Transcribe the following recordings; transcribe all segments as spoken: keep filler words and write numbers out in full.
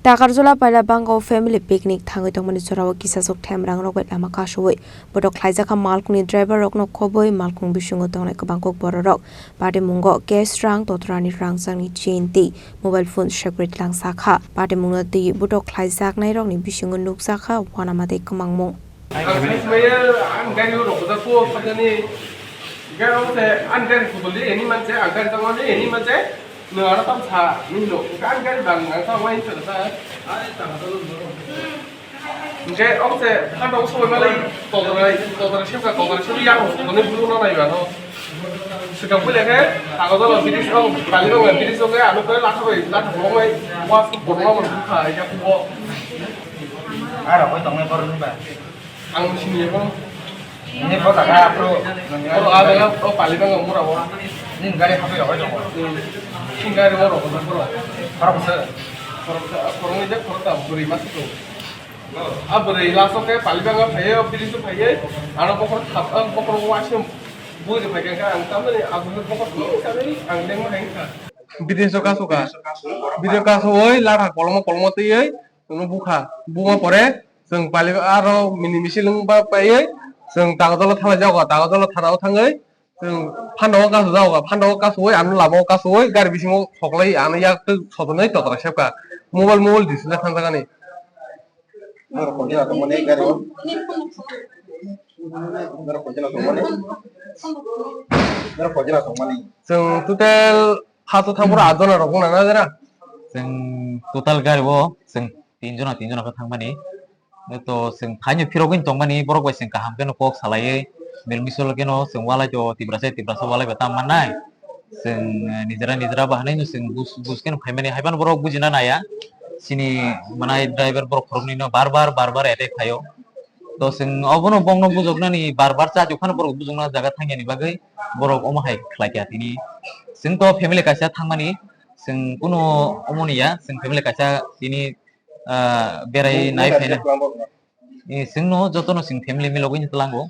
Takarjala Pailabanga o family picnic thangwi tongmani jorao kisasuk themrang rok bai lama kasui. Botok khlaijak kha malkhungni driver rokno khobwi malkhung bisingo tongnai kwbang kuk bororok. Patimungo cash rang, totrani rangchakni chain tei mobile phone separate langsa kha. Patimungno twi botok khlaijaknai rokni bisingo nukjak kha uanama tei kwmangmung. Ang sai sumaya, ang gari o rok da ko, sakani. Gari o se, ang gari ko doli, eni man se, ang gari tangmani, eni man se. No, ara tam sa, ni no. Ang gari bang, ang sa wai sa sa. Ai, ta ha dolo. Hingke, o se, ha dong so malai, todrai, todrai sep ka, todrai sep yang, todrai bulu na nai ba no. Sikang pule ke, ako dolo bidis o, bali dong bidis o ke, ano ko latha bai, latha ko mai, was ko borma mo kha, ya ko. Ara ko tong nai bor ni ba. Ang sini ya, bro. Ini kota kaya, bro. Bro, ada ya, oh, paling bang umur apa? Ini gari hape ya, bro. Ini gari mau rokok, bro. Berapa sih? Korang aja, korang tak beri masuk tuh. Ah, beri langsung kayak paling bang apa ya, pilih tuh kayak. Anak pokok, ah, pokok wasim. Bui de pakai kan, tambah ni aku pokok tuh, kami ang deng mah kan. Bidin soka soka. Bidin soka soka, oi, lara kolmo kolmo tei, oi, bukha. Buma pore, Chwng pali aro mini misil wng ba paiwi chwng Tagodolo thanglaijak, Tagodolo thana o thangwi chwng phano o kasu jago, phano o kasuwi ano lama o kasuwi gari bisingo khoklai ano yak twi sotonwi totra sepka mobile mobile display thangjak ani. Norok koichana tongmani gari o? Norok koichana tongmani? Norok koichana tongmani? Chwng total phato thang phuru atjona rok wngna na jera? Chwng total gari o chwng tinjona, tinjona khe thangmani. To chwng phaino phirogwi tongmani, borok bai chwng kaham kheno kok salaiwi, mil misol kheno chwng walai to Tiprasa, Tiprasa walai bai tam mannai. Chwng, eh, nijera, nijera bahanai no chwng bus, bus kheno phaimani, haiphano borok bujina naiya. Chini manai driver borok khoroknwi no bar bar, bar bar attack khaio. To chwng obono bongno bujoknani bar bar chajuk phano borok bujokna jaga thangyani bagwi borok omo hai khlai kha tini. Chwng to family kaisa thangmani, chwng kuno omo ni ya, chwng family kaisa tini, ah, berai nai phaina. Eh, chwngno jotono chwng family milogwi tlango.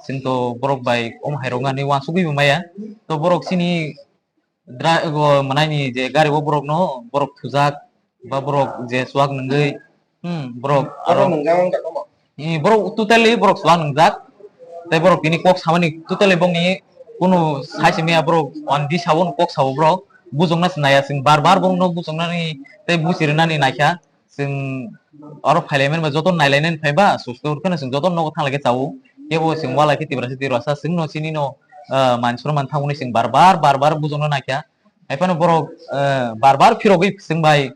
Chwng to borok bai omo hai rok nani uansugwi bo maya. To borok chini dra-, o, manaini je gari o borokno, borok thujak, ba borok je chuak nungwi, hmm, borok aro, eh, borok totally borok chuak nungjak. Tei borok tini kok samani totally bongni kunu sai se maya, borok one di sabo kok sabo borok. Bujokna se naiya chwng bar bar borokno bujoknani tei buchi rwnani naikha. Chwng oro phailaimani ba joto nailainani phaiba, susto kheno chwng joto nogo thanglai khe chao. Kebo chwng walai khe Tiprasa, Tiprasa chwngno chinino, ah, mansurmani thangmani chwng bar bar, bar bar bujokna naikha. Haiphano borok, ah, bar bar phirogwi chwng bai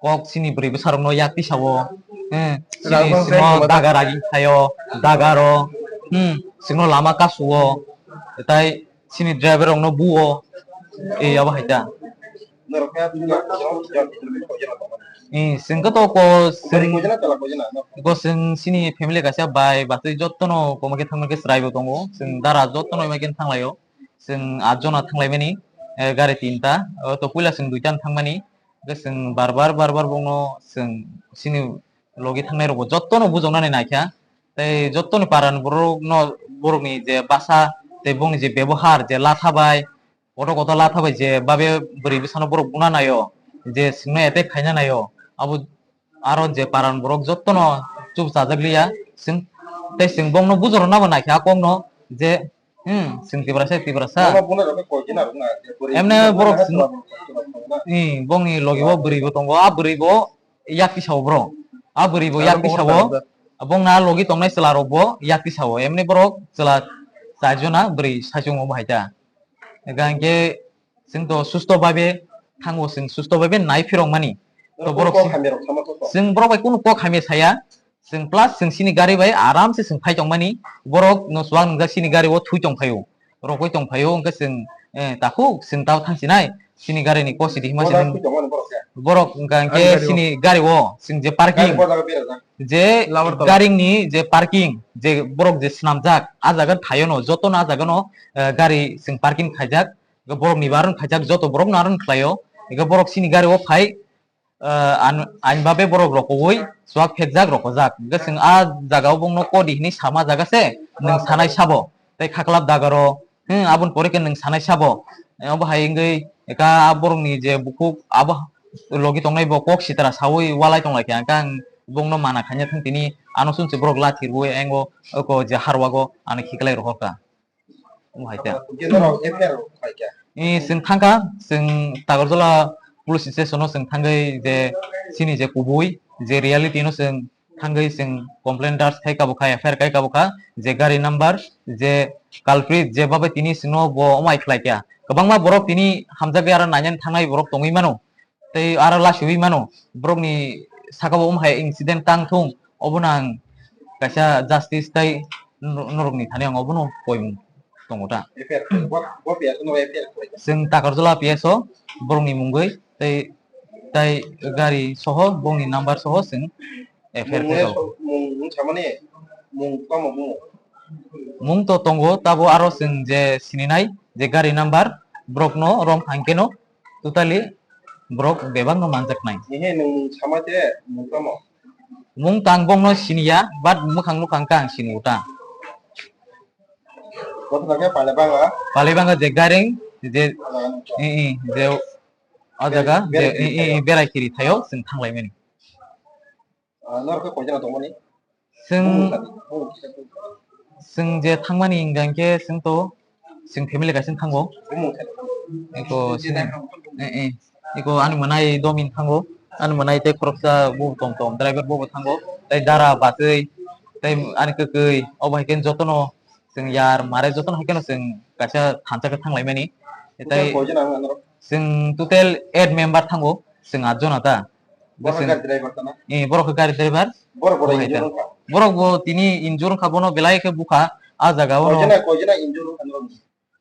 kok chini bwrwi bwsarokno yak tisao, eh, chini simo daga ragi khaio, dagaro, hmm, chwngno lama kasuo, tai chini driver rokno buo, eh, abo hai ta. Norok khe, eh, chwng khe to ko, chwng, ko chwng chini family kaisa bai batwi jottono koma khe thangma khe chwrai bo tongo. Chwng dara jottono ema khe thanglaio. Chwng at jona thanglaimani, eh, gari tinta. O to puila chwng duita thangmani. Hwnkhe chwng bar bar, bar bar bongno chwng chini logi thangnai rokbo jottono bujoknani naikha. Tei jottoni parani borokno, borokni je basa tei bongni je bebohar, je latha bai, kotor kotor latha bai je babe bwrwi bwsano borok buna naio, je chwngno attack khaina naio, abo aro je parani borok jottono chup chajak liya, chwng tei chwng bongno bujoroknabo naikha a kokno je, hmm, chwng Tiprasa, Tiprasa. Emne borok chwng, hmm, bongni logi bo bwrwi bo tongo, a bwrwi bo yak tisao bro. A bwrwi bo yak tisao. Bongna logi tongnai chwla rok bo yak tisao. Emne borok chwla char jona bwrwi saichung omo hai ta. Hingkhe chwng to susto babe thango, chwng susto babe nai phirok mani. To borok chwng borok bai kunu kok hamya saya. Chwng plus chwng chini gari bai aram se chwng phai tong mani. Borok no chuak nungjak chini gari o thui tong phaio. Rokoi tong phaio, hwnkhe chwng, eh, takhuk chwng tao thang sinai, chini gari ni kosi di hima se borok hwnkha hwnkhe chini gari o chwng je parking, je gari ni je parking, je borok je swnamjak, a jaga thaio no, joto no a jaga no, eh, gari chwng parking khaijak, borok ni aro khaijak, joto borok no aro khlaio, hwnkhe borok chini gari o phai, ah, an-, ani babe borok rokoui chuak phekjak rokojak. Hwnkhe chwng a jaga o bongno kodi hinui sama jaga se nwng sanai sabo. Tei khaklap dagaro, hmm, aboni pore khe nwng sanai sabo. Eh, obo hai wngwi ekha a borokni je bukhuk abo logi tongnai bo kok sitra sawi walai tong lai kha, hwnkhe ang bongno mana khaina thang tini ano sumse borok lathi rwi engo oko je harwago ano khiklai rohor kha. Omo hai khe. Khe norok F I R khlai kha? Ee, chwng thang kha, chwng Takarjala police station o chwng thangwi je chini je kubui je reality no chwng thangwi chwng complain darj khai kabo kha, F I R khai kabo kha, je gari number, je culprit, je babai tini chwngno bo omo hai khlai kha. Kwbangma borok tini hamjakgwi aro nainani thangnai borok tongwi mano. Tei aro lasiwi mano, borokni saka bo omo hai incident tang thung, obono ang kaisa justice tei no-, norokni thani ang obono poimung tongo ta. F I R, bo, bo P S no F I R khlai kha? Chwng Takarjala P S o borokni mungwi tei, tei gari soho, bongni number soho chwng F I R mung khlai kha. Mung, mung samani, mung tamo mung? Mung to tongo, tabo aro chwng je sininai, je gari number, borokno rom khankeno, totally borok bebakno manjaknai. Ehe, nwng mung sama te, mung tamo? Mung tang bongno siniya, but mwkhang mwkhang khe ang sini uta. Kotha khe Palebanga? Palebanga je gareng, je, i, i, je, o jaga, je, i, i, i, berai kiri thayo, chwng thanglaimani. Ah, norok khe koijana tongmani? Chwng, bumung sadi, bumung kisa bumung. Chwng je thangmani hingka hinkhe chwng to, chwng family kaisa thango. Bumung sadi. Eko chwng, eh, eh. Eko ani mwnai domin thango. Ani mwnai tei khoroksa bo tom tom driver bo bo thango. Tei dara batwi, tei ani kwkwi, obo hai khe jotono chwng yar mare jotono hai kheno chwng kaisa thansa khe thanglaimani. Total tei koijana ang norok? Chwng total eight member thango, chwng at jona ta. Borok khe gari driver ta na? Eh, borok khe gari driver. Borok, borok, obo hai injure ta wngkha? Borok bo tini injure wngkha, bono belai khe bukha, ah jaga o. Koijana, koijana injure wngkha norok?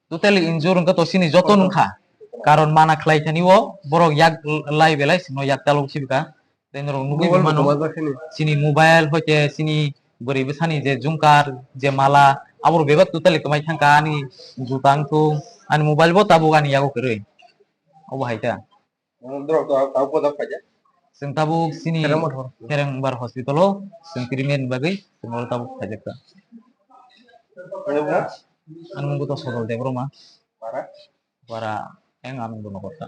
Total injure wngkha to chini joto wngkha. Koijana? Karon mana khlai thani o, borok yak lai belai chwngno yak chalok sibikha. Tei norok nugwi mano, mobile bo kwmajak sini. Chini mobile hoite chini bwrwi bwsani je jungkar, je mala, abo rok bebak totally kwmai thangkha, ani juta wngthung, ani mobile bo tabuk ani yago kwrwi. Obo hai ta. Norok to tabuk bojak phaikha? Chwng tabuk chini Kherengbar hospital o chwng treatment ni bagwi chwng oro tabuk phaijakha. Ani mung bo? Ani mung bo to Sodol Debbarma. Para? Para, eng ang bo nokol ta.